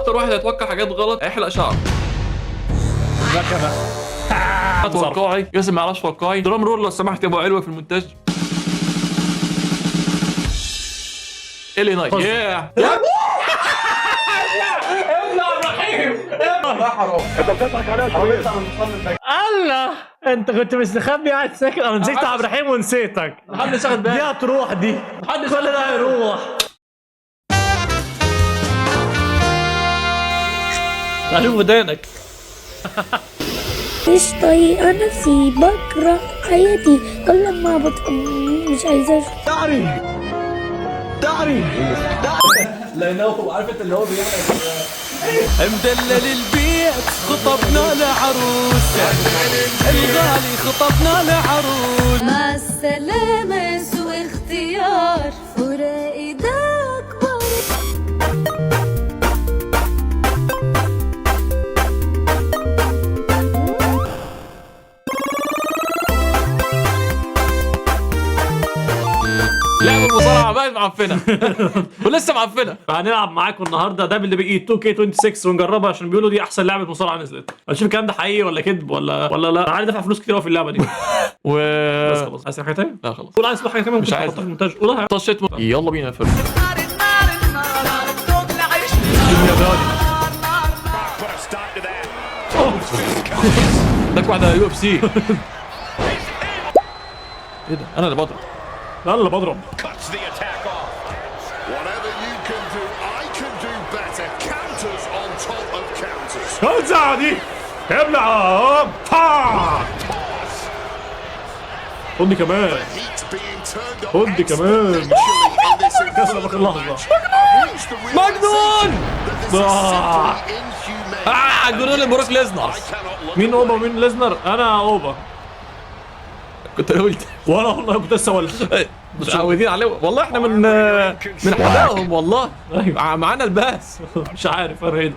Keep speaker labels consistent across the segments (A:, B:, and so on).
A: واكتر واحد هيتوقع حاجات غلط هيحلق شعره.
B: مكنه.
A: توقعي ياسر ما يعرفش توقعي. drum roll لو سمحت يا ابو علوه في المونتاج. LA Knight. يا
B: الله، انت كنت مستخبي قاعد ساكت. انا مسكت عبد الرحيم ونسيتك.
A: محدش واخد
B: دي
A: باله.
B: هتروح دي.
A: محدش.
B: كل ده هيروح. اشوف ودانك.
C: مش طايقة نفسي، بكره حياتي كل ما مش عايزة أشوف.
A: لانه عارف انت اللي هو بيعمل
D: مدلل البيت خطبنا لعروسه الغالي، خطبنا لعروس.
E: مع السلامة، سوء اختيار، فراقي ده أكبر.
A: لعب المصارعة بقت معفنه ولسه معفنه.
B: فهنلعب معاكم النهارده WWE 2K26 ونجربها عشان بيقولوا دي احسن لعبه مصارعه نزلت. هنشوف الكلام ده حقيقي ولا كذب ولا لا. انا عايز ادفع فلوس كتير قوي في اللعبة دي.
A: و
B: بس خلاص، عايز حاجة تانية؟
A: لا خلاص.
B: قول عايز حاجة تانية.
A: مش
B: ممكن
A: عايز.
B: تحطها في المونتاج، قولها.
A: طشت يلا بينا يا فرق. لك واحدة UFC. ايه ده؟ انا اللي بضرب.
B: يلا بضرب.
F: Cuts the attack off.
G: Whatever you can do, I can do better. Counters on top of counters.
B: خلصة دي. ابلع. هوبا. خد دي كمان.
G: Heat being turned up
B: خد دي كمان.
G: exponentially in this
B: كسر باخر لحظة.
G: I've reached the
A: مجنون.
G: realization that this is
B: آه.
G: simply inhumane.
A: اه جنون بروك ليزنر.
G: I cannot look
B: مين اوبا ومين ليزنر؟ انا اوبا.
A: كنت انا قلت
B: وانا والله كنت لسه ولا
A: مش متعودين عليه والله، احنا من حدائهم والله.
B: ايوه.
A: معانا الباس.
B: مش عارف انا ايه ده،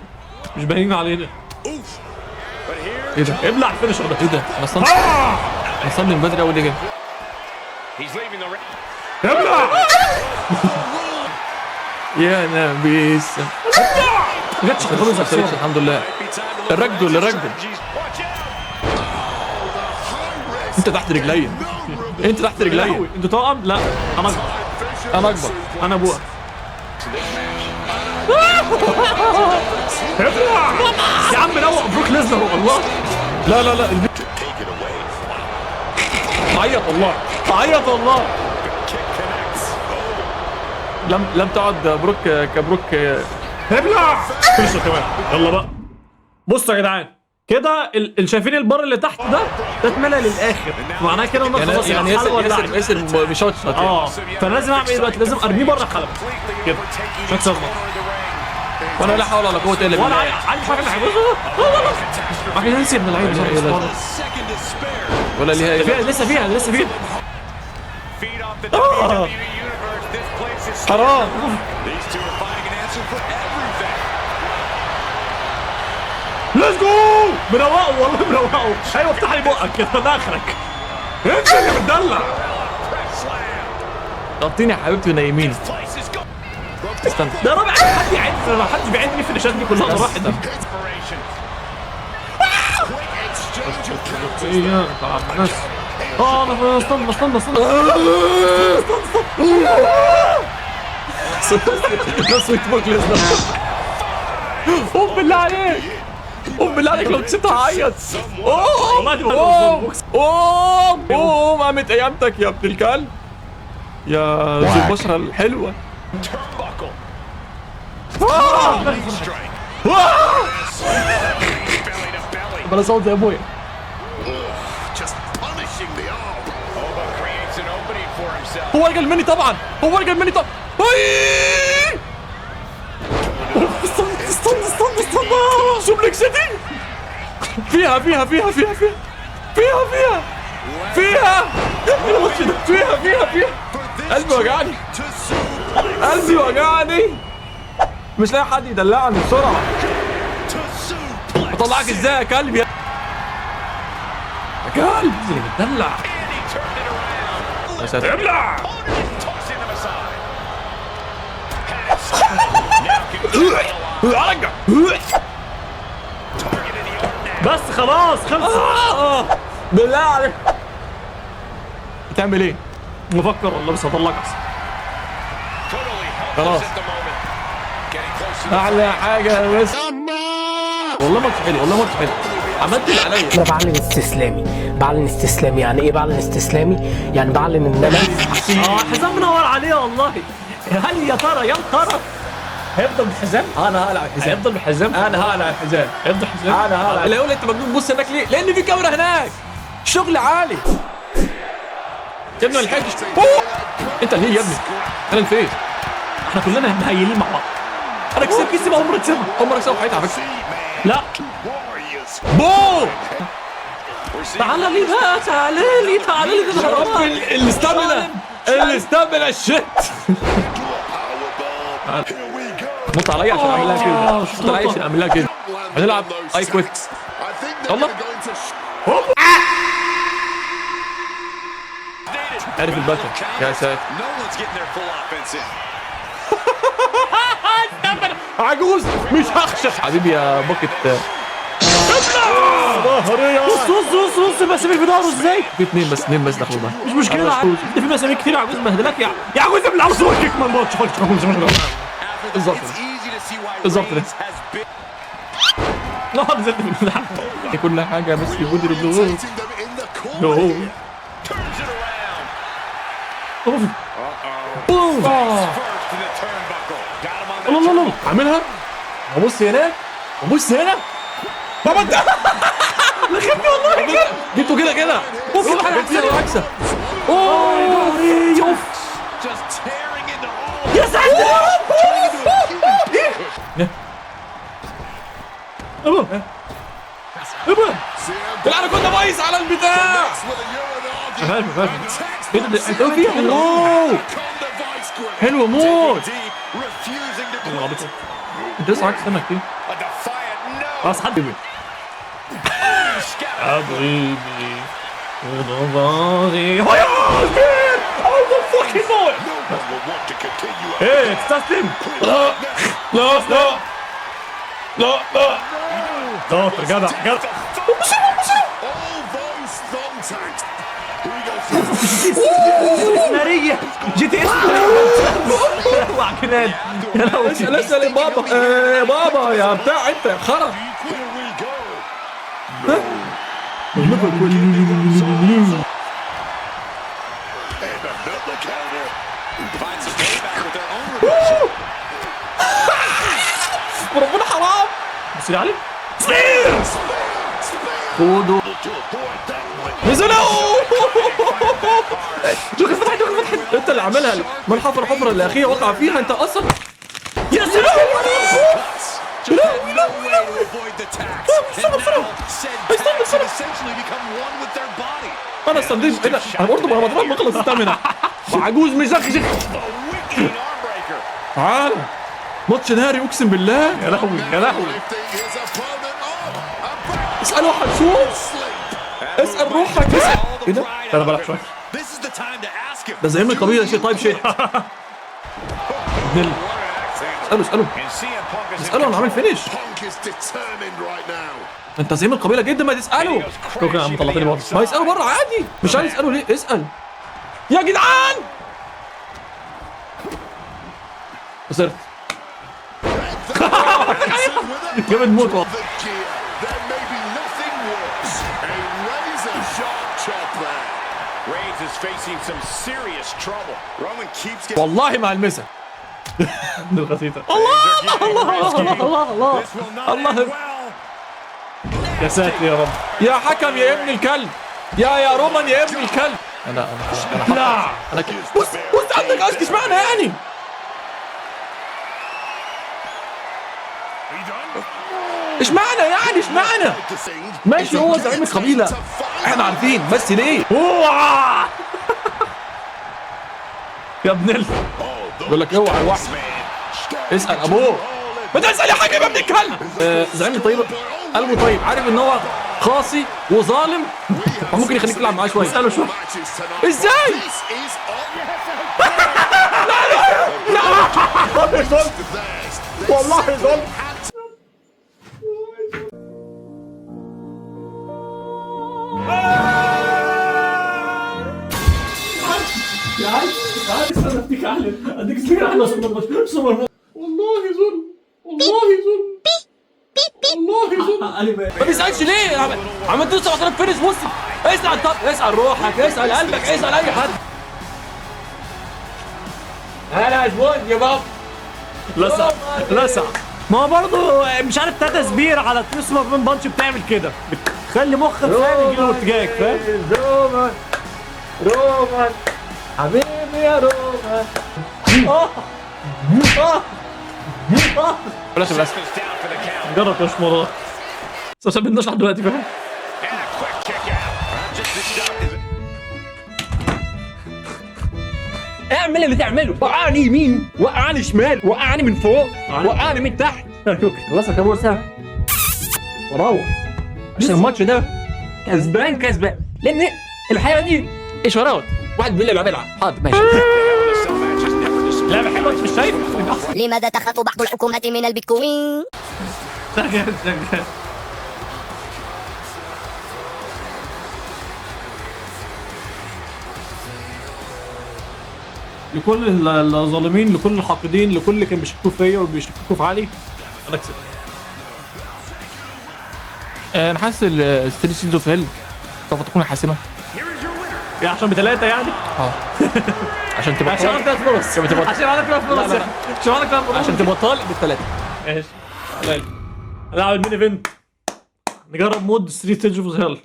B: مش باينين علينا.
A: ايه ده؟
B: ابلع ال finisher ده.
A: ايه ده؟ انا اصلا انا اصلا من بدري قوي ليه كده؟
F: He's leaving the ring.
B: ابلع.
A: يا نبي السلام.
B: ما جاتش خالص.
A: ما خسرتش الحمد لله. الرجل الرجل.
F: Watch out.
A: انت تحت رجلي، انت تحت رجلي.
B: انتوا توأم؟ لا انا اكبر.
A: انا اكبر.
B: انا ابوها. ابلع يا عم، روق بروك ليزنر والله.
A: لا لا لا،
G: Take it away.
A: عيط والله، عيط والله. لم تعد بروك كبروك.
B: ابلع finisher كمان. يلا بقى. بصوا يا جدعان كده، شايفين البار اللي تحت ده؟ ده اتملى للاخر، معناه كده ان
A: يعني
B: خلاص
A: يعني
B: الحلبة
A: ياسر
B: ولعت.
A: ياسر ياسر مشطشط يعني.
B: اه، فانا لازم اعمل ايه دلوقتي؟ لازم ارميه بره الحلبة كده عشان اكسب الماتش.
A: وانا لا حول ولا قوة الا
B: وانا
A: بالله.
B: عندي حاجة اللي هيبص. ما كان نسي ابن اللعيب.
A: ولا ليها ايه.
B: فيها لسه، فيها لسه، فيها.
F: Feet off the WWE Universe. This place is
A: حرام.
F: These two are finding an answer for everything.
B: let's go. مروقه والله مروقه. ايوه افتح لي بقك كده، ده اخرك. انزل يا متدلع.
A: غطيني يا حبيبتي ونايمين.
F: Place is going.
A: استنى.
B: ده رابع حد يعد، ما حدش بيعد لي الفينشات دي كلها. انا واحد.
F: Inspiration.
G: Quick exchange of counters.
B: ايه يا بس. اه انا استنى استنى استنى.
A: نص بروك ليزنر. قوم بالله عليك، قوم بالله عليك، لو كسبت هعيط. قوم.
B: والله دي
A: قوم قوم قوم، قامت قيامتك يا ابن الكلب يا ذو البشرة الحلوة.
F: Turnbuckle.
A: آه!
F: Strike.
A: آه!
F: Belly to belly.
A: بلا صوت يا ابويا.
G: Just punishing the arm.
F: Oba creates an opening for himself.
A: هو ارجل مني طبعا، هو ارجل مني طبعا. أي! استنى استنى استنى استنى. Suplex City. فيها فيها فيها فيها فيها فيها فيها فيها. إيه الماتش ده؟ فيها فيها فيها. قلبي وجعني،
G: To suplex.
A: قلبي وجعني، مش لاقي حد يدلعني بسرعة.
G: To suplex.
A: اطلعك ازاي يا كلب يا كلب؟
B: متدلع.
F: And he turned it around.
A: يا ساتر.
B: ابلع.
F: Opponent is tossing him aside. Had it. Now can capitalize.
A: ارجع.
B: بس خلاص خلص.
A: بالله عليك بتعمل ايه؟
B: مفكر والله، بس هطلعك احسن.
A: خلاص احلى حاجة بس. والله ماتش حلو، والله ماتش حلو، عملت اللي عليا.
H: انا بعلن استسلامي، بعلن استسلامي. يعني ايه بعلن استسلامي؟ يعني بعلن ان انا
B: حزام منور عليه والله. هل يا ترى يا ترى هيفضل بالحزام؟
A: انا هقلع الحزام،
B: هيفضل بالحزام،
A: انا هقلع الحزام،
B: هيفضل بالحزام،
A: انا هقلع. اللي يقول انت مجنون بص هناك ليه؟ لان في كاميرا هناك، شغل عالي يا ابني. ما لحقتش. انت اللي يا ابني، انا الفيس.
B: احنا كلنا مهيلين مع بعض.
A: انا كسبت،
B: كسب اول مرة اكسبها،
A: اول مرة اكسبها في حياتي على فكرة.
B: لا
A: بوم.
B: تعالى لي بقى، تعالى لي، تعالى لي.
A: يا رب ال stamina، ال stamina shit. نط عليا عشان اعمل لها كده، نط عليا عشان اعمل لها كده. هنلعب I quit. يلا عارف ال pattern يا ساتر. عجوز مش هخشى حبيبي يا باكت.
B: بص بص بص بص المسامير في ظهره ازاي؟
A: في اثنين بس، اثنين بس دخلوا ظهري.
B: مش مشكلة، ده في مسامير كتير. عجوز مهدلك يا عجوز ابن العروس. كيك من ماتش
A: بالظبط بالظبط ده.
B: لا نزلت من اللحم.
A: كل حاجة بس يبودي رجله.
B: بوم. الله الله الله،
A: عاملها. وبص هناك، وبص هنا. بابا انت
B: لخبني والله،
A: جبته كده كده.
B: اوف
A: جبت عكسه.
B: اوه اوف يا ساتر. ايه
A: ابا الاناكوندا بايظ على البتاع.
B: فاهم
A: ايه ده؟ انت فيها. اوه حلو موت. انت لسه عكس سنة كتير.
B: خلاص حد حبيبي ايه تستسلم؟
A: لا لا لا لا لا.
B: شاطر جدع جدع. نارية GTS. وعكنان يا لهوي.
A: اسال اسال يا بابا، يا بابا يا بتاع انت يا خرا. وربنا حرام.
B: بص يا علي
A: خدوا نزلوا.
B: جوكر فتحت، جوكر فتحت.
A: انت اللي عاملها، ما الحفرة الحفرة اللي اخيها وقع فيها انت اصلا.
B: يا سلام.
A: لا لا لا بسرعة بسرعة استنى بسرعة. انا استنيت ايه ده؟ انا برضه ما بضرب بخلص stamina. عجوز مشخشخ. تعال ماتش ناري اقسم بالله.
B: يا لهوي يا لهوي.
A: اسال واحد، شوف اسال روحك، اسال. ايه ده؟
B: انا بلعب شوية.
A: ده زعيم القبيلة شيء طيب شيء. اساله اساله اساله، انا عامل finish. انت زعيم القبيلة جدا، ما تساله.
B: شكرا يا عم طلعتني بره.
A: ما يساله بره عادي، مش عايز يساله ليه؟ اسال يا جدعان. خسرت.
B: جامد موت والله.
A: والله ما هلمسها.
B: الغثيثه.
A: الله الله الله الله الله.
B: يا ساتر يا رب.
A: يا حكم يا ابن الكلب، يا رومان يا ابن الكلب. انا انا
B: لا
A: انا بص بص عندك اشك اشمعنى يعني؟ اشمعنى يعني؟ اشمعنى؟ ماشي هو زعيم القبيلة احنا عارفين، بس ليه؟
B: اوعى يا ابن ال
A: بيقول لك اوعى الوحش. اسال ابوه. ما تسال يا حاج يا ابن الكلب. زعيم الطيب قلبه طيب، عارف ان هو قاسي وظالم، فممكن يخليك تلعب معاه شوية.
B: اساله شوية
A: ازاي؟ لا لا والله ظلم.
B: احلى، اديك sticker احلى سوبر سوبر. والله ظلم، والله ظلم، والله ظلم.
A: ما بيسالش ليه؟ عملت له 7000 finish. بص اسال، طب اسال روحك، اسال قلبك، اسال اي حد. انا زبون يا بابا.
B: لسع لسع. ما هو برضه مش عارف تاتا spear على 2 superman punch بتعمل كده، بتخلي مخك فاهم يجي له ارتجاج، فاهم؟
A: رومان رومان حبيبي يا رومان.
B: اه اه اه.
A: بلاش بلاش،
B: جرب يا مرات بس عشان بنشرح دلوقتي، فاهم؟
A: اعمل اللي تعمله، وقعني يمين، وقعني شمال، وقعني من فوق، وقعني من تحت. خلاص يا كابور ساعة وروح، عشان الماتش ده كسبان كسبان، لان الحياة دي اشارات. واحد بيقول لي بلعب، حاضر ماشي.
B: لعبة حلوة، انت مش شايف؟
I: لماذا تخاف بعض الحكومات من البيتكوين؟
B: شغال شغال. لكل الظالمين، لكل الحاقدين، لكل اللي كان بيشككوا فيا وبيشككوا في علي، انا كسبت.
A: انا حاسس ال three stages of hell سوف تكون حاسمة.
B: يعني عشان بثلاثة يعني؟
A: اه عشان تبقى
B: عشان عندك ثلاث فرص، عشان عندك ثلاث فرص، عشان عندك ثلاث فرص،
A: عشان تبقى طالق بالثلاثة.
B: ماشي، نلعب ال main event، نجرب mode 3 stages of hell.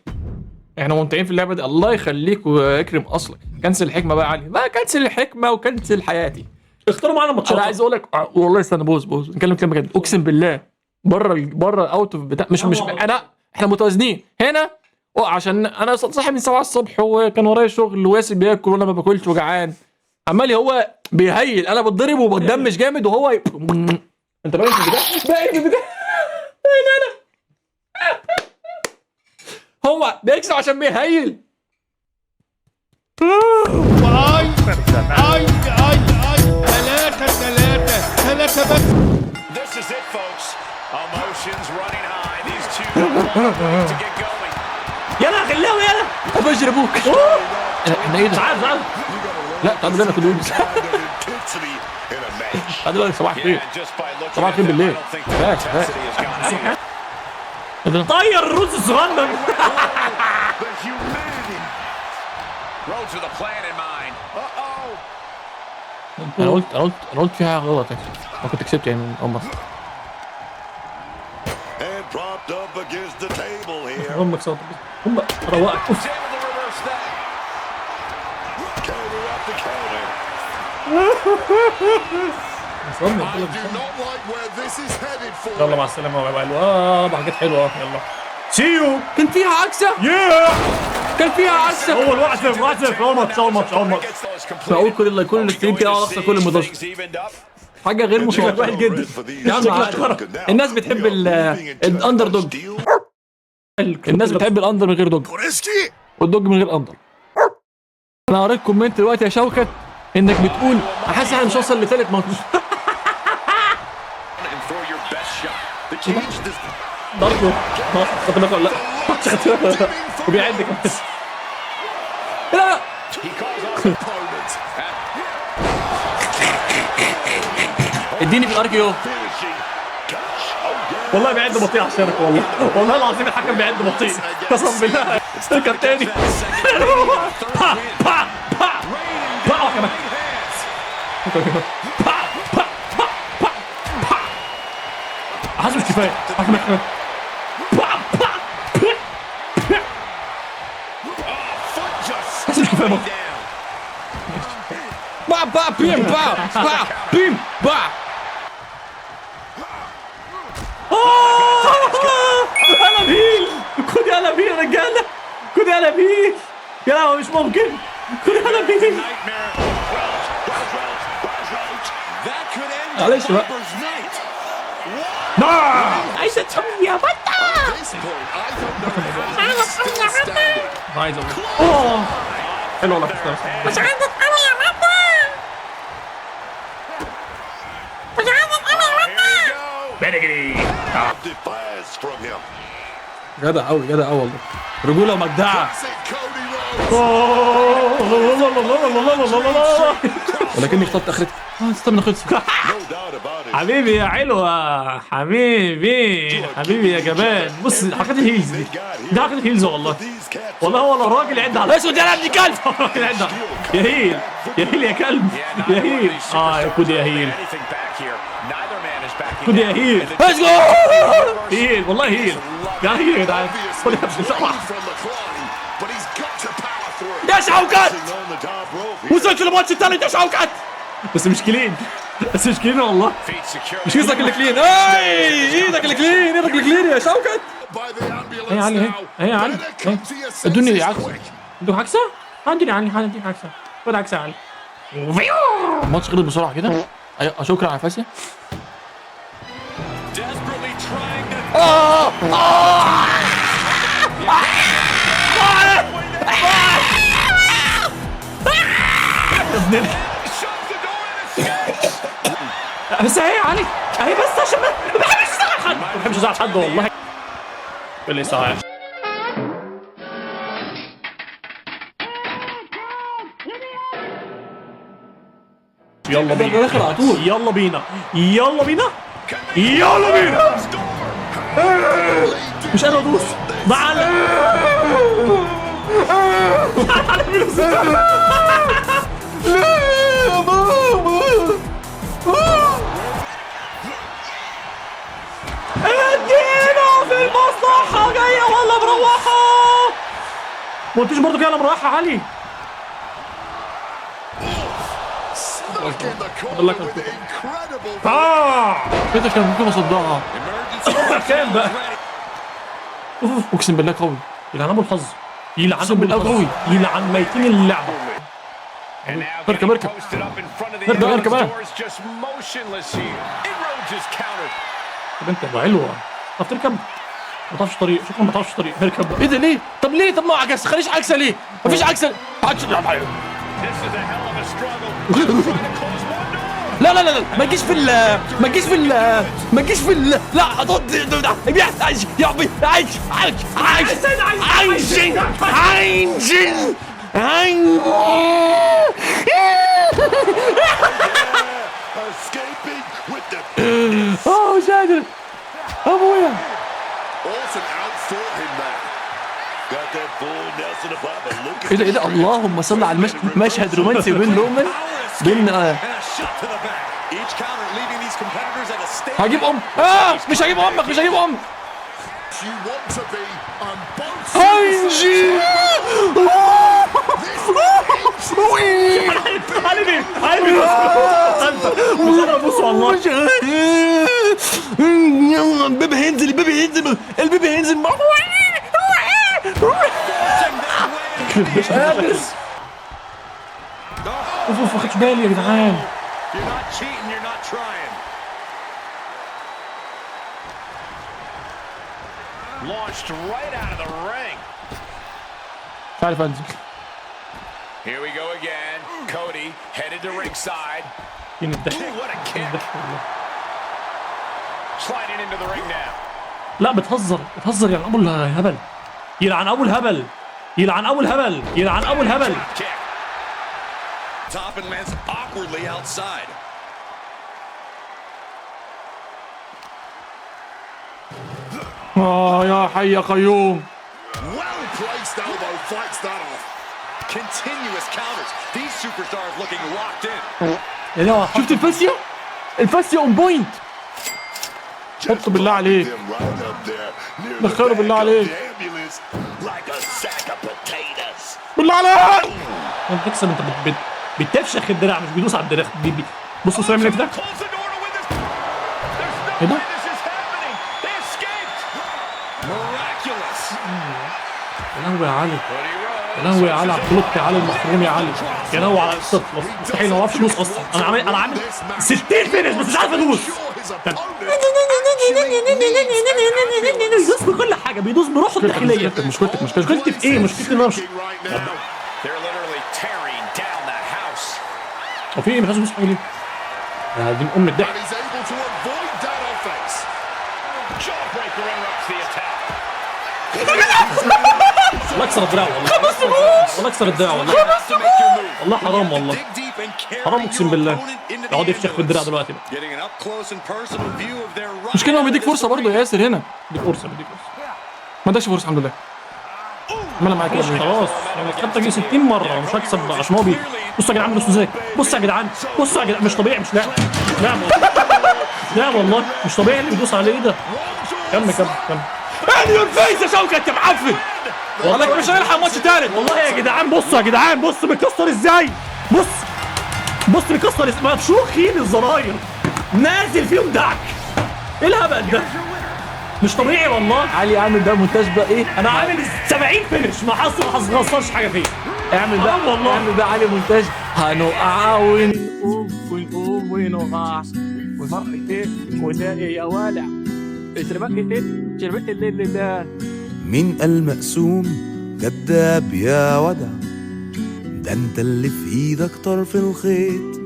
A: احنا ممتعين في اللعبة دي. الله يخليك واكرم اصلك. cancel الحكمة بقى يا علي، بقى cancel الحكمة و cancel حياتي.
B: اختاروا معانا ماتشات.
A: انا عايز اقول لك والله استنى، pause pause، نتكلم كلمة بجد، اقسم بالله بره بره out of بتاع، مش مش انا، احنا متوازنين هنا، عشان انا صاحي من 7 الصبح وكان ورايا شغل، وياسر بياكل وانا ما باكلش وجعان، عمال هو بيهيل، انا بتضرب وبتدمج جامد وهو انت باين في البتاع، باين في البتاع، باين انا. هو بيكسب عشان بيهيل.
G: اي اي اي اي 3 3 3 بس.
F: This is it, folks. Emotions running high. These two want to get going.
B: يلا خليهم، يلا
A: افجر ابوك. احنا ايه ده؟
B: مش عارف، مش عارف.
A: لا تعالوا لنا كل يوم. تعالوا لنا صباح الخير، صباح الخير بالليل.
B: طير الرز الصغنن.
A: انا قلت انا قلت انا قلت فيها غلط، ما كنت كسبت يعني من اول مرة.
B: امك صوت، هم روقك. اوف. يلا مع السلامة. حاجات حلوة. يلا see you.
A: كان فيها عكسه، كان فيها عكسه.
B: اول 1-0 1-0. اول ماتش، اول ماتش، اول ماتش.
A: بقول كل كل ال stream كده اخسر كل الماتشات، حاجة غير متوقعه
B: جدا
A: يا عم. الناس بتحب ال underdog، الناس بتحب ال under من غير dog، وال dog من غير under. انا قريت comment دلوقتي يا شوكت انك بتقول حاسس احنا مش هوصل لثالث ماتش.
B: برضه خدت بالك ولا لا؟ خدت بالك ولا لا؟ وبيعد كمان.
A: لا اديني في ال RKO.
B: والله بيعد بطيء عشانك، والله والله العظيم الحكم بيعد بطيء، قسم بالله. اركب تاني. با با با با كمان. با با با با با. حاسس مش كفاية. كمان. با با. حاسس مش كفاية.
A: با با بيم با با بيم با.
B: انا بيل، خد يا بيل يا رجاله، خد يا بيل. يا لهوي مش ممكن، خد يا بيل.
A: معلش بقى.
B: عايزه تسمي يا بطه. عايز اقول حلو والله.
C: مش عندك انا يا بطه، مش عندك انا يا بطه.
A: جدع قوي، جدع قوي والله، رجوله ومجدعه. ولكني اخترت اخرتي. استنى خلص.
B: حبيبي يا علوة، حبيبي حبيبي يا جبان. بص حركات ال heels دي، دي حركات ال heels والله. والله هو لو راجل يعد على
A: اسود يا ابن كلب.
B: الراجل يعد يا heel يا heel يا كلب يا heel. يا كود يا heel، كود يا heel.
A: let's go.
B: heel والله heel يا heel يا جدعان.
A: يا شوكت، وصلت للماتش الثالث يا شوكت.
B: بس مش clean، بس مش clean والله.
A: مش ايدك اللي clean. اي ايدك اللي clean، ايدك اللي clean يا شوكت.
B: ايه يا علي، ايه يا علي،
A: ادوني عكس.
B: عندك عكسه؟ عندي علي، عندي عكسه. خد عكسه يا علي.
A: الماتش خلص بسرعة كده. ايوه شكرا على فاسيا.
B: بس اهي يا علي، اهي، بس عشان ما بحبش ازعل حد، ما بحبش ازعل حد والله. اللي صحيح. يلا بينا
A: داخل على طول.
B: يلا بينا يلا بينا يلا بينا. مش قادر ادوس. معلم
A: ليه يا ماما؟
B: ادينا في المصلحة جاية ولا مروحة؟ ما قلتيش برضه كده انا مروحة يا علي.
A: كده كان ممكن اصدقها.
B: كام بقى؟
A: اقسم بالله قوي.
B: يلعن ابو الحظ، يلعن ابو الحظ قوي، يلعن ميتين اللعبة.
A: اركب اركب اركب اركب.
B: طب انت ابو علوه تعرف تركب؟ ما تعرفش طريق، شكرا ما تعرفش طريق. اركب.
A: ايه ده ليه؟ طب ليه؟ طب ما عكس، خليش عكسه ليه؟ مفيش عكسه. عكسه. لا لا لا ما تجيش في ال، ما تجيش في ال، ما تجيش في ال، لا ضد عايش يا عبي، عايش عايش عايش عايشين عايشين عايشين. مش قادر ابويا. ايه ده ايه ده؟ اللهم صل على المشهد، مشهد رومانسي بين رومان بين هجيب ام مش هجيب امك، مش هجيب امك. هاينجي البيبي هينزل، البيبي هينزل، البيبي هينزل.
B: مش قادر. اوف اوف، ما خدتش بالي يا جدعان.
A: مش عارف انزل.
F: Here we go again. Cody headed to ringside. What a kick. Sliding into the ring now.
B: لا بتهزر، بتهزر. يلعن ابو الهبل، يلعن ابو الهبل، يلعن ابو الهبل، يلعن ابو الهبل.
F: Top and lands awkwardly outside.
A: يا حي يا قيوم.
G: Well placed elbow fights that off.
F: Continuous counters. These superstars looking locked in.
A: شفت ال fascia؟ ال fascia on point. حطه بالله عليك، دخله بالله عليك، بالله عليك.
B: انت بتكسب، انت بتفشخ الدراع، مش بيدوس على الدراع. بصوا سامي اللي في ده. ايه ده؟ يا لهوي يا علي، يا لهوي يا علي على الكلوب يا علي المحروم يا علي، يا لهوي على الصفر. مستحيل ما بعرفش ادوس اصلا. انا عامل 60 finish بس مش عارف ادوس. بيدوس بكل حاجة، بيدوس بروحه الداخلية.
A: مشكلتك
B: مشكلتي في ايه؟ مشكلتي ان انا مش هو في ايه؟ مش عايز ادوس حاجة ليه؟ يا دي ام الضحك. والله اكسر الدراع والله.
A: 5 نجوم.
B: والله اكسر الدراع والله.
A: 5 نجوم.
B: والله حرام، والله حرام، اقسم بالله. يقعد يفشخ في الدراع دلوقتي بقى.
A: مش كده، هو بيديك فرصة برضه يا ياسر هنا.
B: دي فرصة، بديك فرصة.
A: ما ادكش فرصة الحمد لله. عملها معاك
B: ماشي خلاص، انا كسبتك دي 60 مرة مش هكسب عشان هو بي. بصوا يا جدعان، بصوا ازاي، بصوا يا جدعان، بصوا يا جدعان، مش طبيعي، مش لاعب، مش لاعب والله، مش لاعب والله، مش طبيعي اللي بيدوس عليه ده. كمل كمل كمل.
A: in your face يا شوكه، انت معفن والله، مش هنلحق ماتش تالت.
B: والله يا جدعان، بصوا يا جدعان، بصوا بيكسر ازاي، بص بص بيكسر ازاي، مفشوخين الزراير، نازل فيهم دعك. ايه الهبل ده؟ مش طبيعي والله.
A: علي اعمل ده مونتاج بقى ايه؟
B: انا عامل 70 finish، ما حصل ما حصلش حاجة فيه.
A: اعمل بقى
B: حرام والله.
A: اعمل بقى علي مونتاج، هنقع ونقوم ونقوم ونقع وفرحة ايه وده ايه يا والع اشربك ايه شربك الليل ده.
J: مين قال مقسوم؟ كداب يا ودع، ده انت اللي في ايدك طرف الخيط.